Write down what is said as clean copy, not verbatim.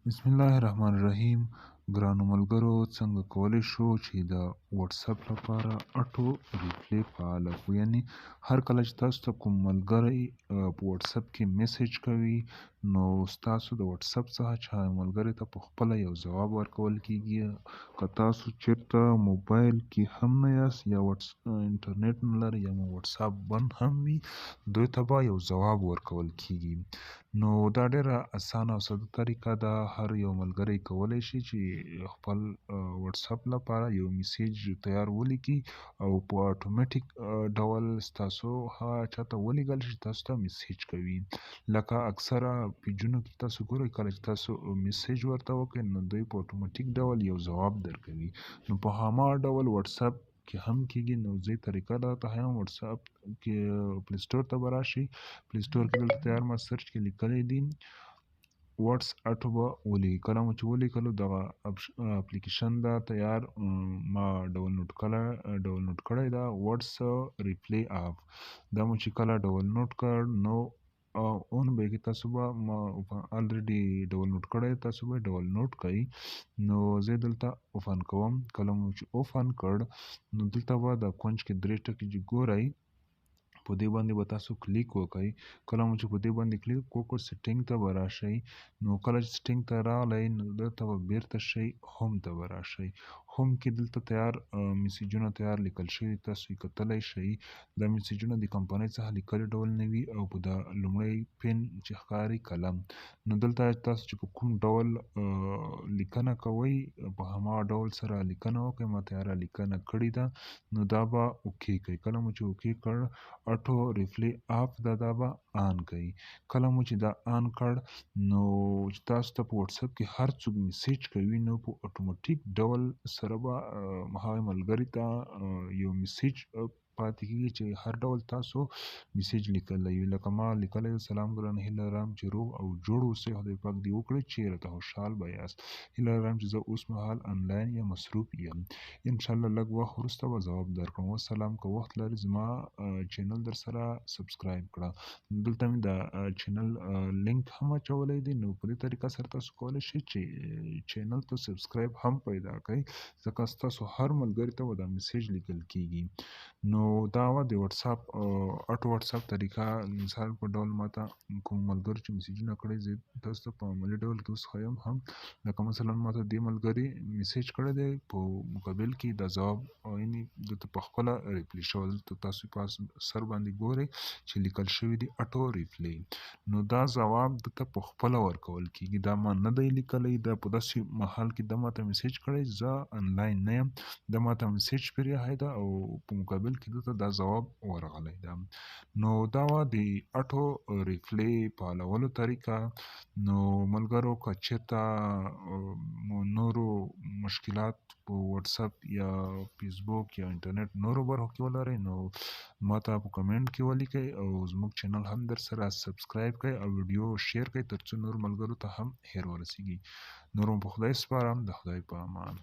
بسم الله الرحمن الرحیم. ګرانو ملګرو، څنګه کولی شو چې د واتساپ لپاره auto reply فعاله کړو؟ یعنی هر کله چې تاسو ته کوم ملګری په واتساپ کې message کوي، نو ستاسو د واتساپ څخه چې هغه ملګری ته په خپله یو ځواب ورکول کیږي. که تاسو چېرته موبایل کې هم نه یاست یا انټرنیټ نه لرئ یا مو واتساپ بند هم وي، دوی ته به یو ځواب ورکول کیږي. نو دا ډېره اسانه او ساده طریقه ده. هر یو ملګری کولی شي چې خپل واتساپ لپاره یو message تیار ولیکي او په اتوماتیک ډول ستاسو هغه چاته ولیږل شي تاسو ته message کوي. لکه اکثره پیجونو کې تاسو ګورئ، کله چې تاسو message ورته وکړئ نو دوی په اتوماتیک ډول یو ځواب درکوي. نو په هماغه ډول واتساپ کې هم کیږي. نو زه طریقه درته ښیم. واتساپ کې Play Store ته به راشئ، Play Store کې دلته تیار ما search کې لیکلی دي Whats Auto به ولیکئ. کله مو چې ولیکلو دغه اپلیکیشن دا تیار ما ډاونلوډ کړی دا Whats Reply app. دا مو چې کله ډاونلوډ کړ نو on به یې تاسو به ما already download کړی، تاسو به ډاونلوډ کړئ. نو زه دلته open کوم. کله مو چې open کړ نو دلته به د کونج کې درې ټکي چې ګورئ په دې باندې به تاسو کلیک وکړئ. کله مو چې په دې باندې کلیک وکړ setting ته به راشئ. نو کله چې setting ته راغلی نو دلته به بیرته شئ home ته به راشئ. home کې دلته تیار میسجونه تیار لیکل شوي، تاسو یې کتلی شئ. دا میسجونه د کمپنۍ څخه لیکلي ډول نه وي او په دا لومړی pen چې ښکاري قلم. نو دلته تاسو چې په کوم ډول لیکنه کوئ په هماغه ډول سره لیکنه وکړئ. ما تیاره لیکنه کړې ده نو دا به okay کوي. کله مو چې okay کړ auto reply off دا به on کوي. کله مو چې دا on کړ نو چې تاسو ته په واتساپ کې هر څوک message کوي نو په اتوماتیک ډول سره به هغه ملګري ته یو message پاتې کیږي چې هر ډول تاسو message لیکلی وي. لکه ما لیکلی و، سلام ګران، هیله لرم چې روغ او جوړ اوسئ، خدای پاک دې وکړي چې راته خوشحال به یاست. هیله لرم چې زه اوس مهال انلاین یا مصروف یم، انشاءالله لږ وخت وروسته به ځواب درکړم. وسلام. که وخت لرې زما channel در سره subscribe کړه. دلته مې د channel link هم اچولی دی. نو په دې طریقه سره تاسو کولی شئ چې channel ته subscribe هم پیدا کړئ، ځکه ستاسو هر ملګري ته به دا message لیکل کیږي. نو دا وه د واتساپ auto واتساپ طریقه. مثال په ډول ما ته کوم ملګرو چې میسجونه کړی زه تاسو ته په عملي ډول کې اوس ښیم هم. لکه مثلا ما ته دې ملګري message کړی دی، په مقابل کې دا ځواب یعنی دلته په خپله reply شوی. دلته تاسو په سر باندې ګورئ چې لیکل شوي دي auto reply. نو دا ځواب دلته په خپله ورکول کیږي. دا ما نه دی لیکلی، دا په داسې مهال کې دا ما ته message کړی، زه انلاین نه یم، دا ما ته message پرېښی ده او په مقابل کې دلته دا ځواب ورغلی ده. نو دا وه د auto reply فعالولو طریقه. نو ملګرو که چېرته مو نورو مشکلات په واتساپ یا فیسبوک یا انټرنیټ نورو برخو کې ولرئ نو ما ته په کمنټ کې ولیکئ او زموږ channel هم در سره subscribe کړئ او ویډیو share کړئ ترڅو نور ملګرو ته هم خیر ورسیږي. نور مو په خدای سپارم، د خدای په امان.